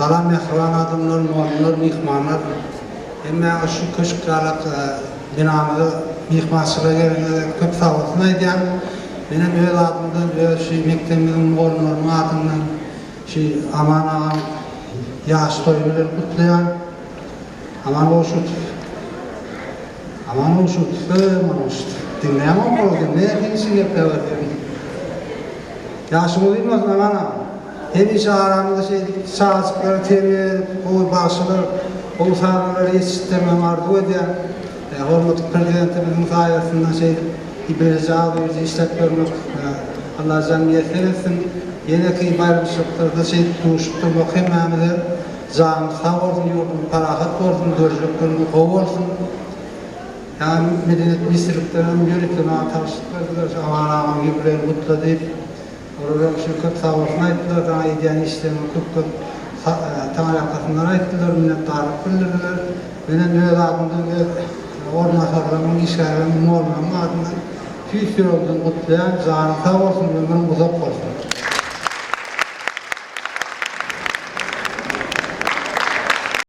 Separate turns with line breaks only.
Salam mähriban adamlar, mugallymlar, myhmanlar. Hemmäňiz şu köşk ýalak binamyza myhmançylyga geleniňize köp sagbolsun aýdýan. Menem öz adymdan, öz şu mekdebimiziň mugallymlarynyň adyndan şu Aman agaň ýaş toýy bilen gutlaýan. Aman Gowşutow. Aman Gowşutow, eý Aman Gowşutow. Diňleýäňok ol diňleýär seň üçin gepläp otyryn. Ýaşyň uzyn bolsun Aman aga. Hemişe aramyzda şeýdip çagajyklary terbiýe edip, gowy bagşylar, gowy sazandalar ýetişdirmegiňi arzuw edýän. Hormatly Prezidentimiziň saýasynda şeýdip bileje agzybirje işläp ýörmek Allajan miýesser etsin. Ýeneki baýramçylyklarda şeýdip duşup durmak hemmämize janymyz sag bolsun, ýurdumyz parahat bolsun, görjek günümiz gowy bolsun. Ýaňy Medeniýet ministrlikden hem ýörite maňa tabşyryk berdiler, şu Aman agaň ýubileýini gutla diýip. Olar hem üçin köp sagbolsun aýtdylar, saňa edýän işleriňe köp-köp taňryýalkasynlar aýtdylar, minnetdarlyk bildirdiler. Menem öz adymdan, öz orunbasarlarymyň, işgärlerimiň, mugallymlaryň adyndan tüýs ýüregimden gutlaýan, janyň sag bolsun, ömrüň uzak bolsun!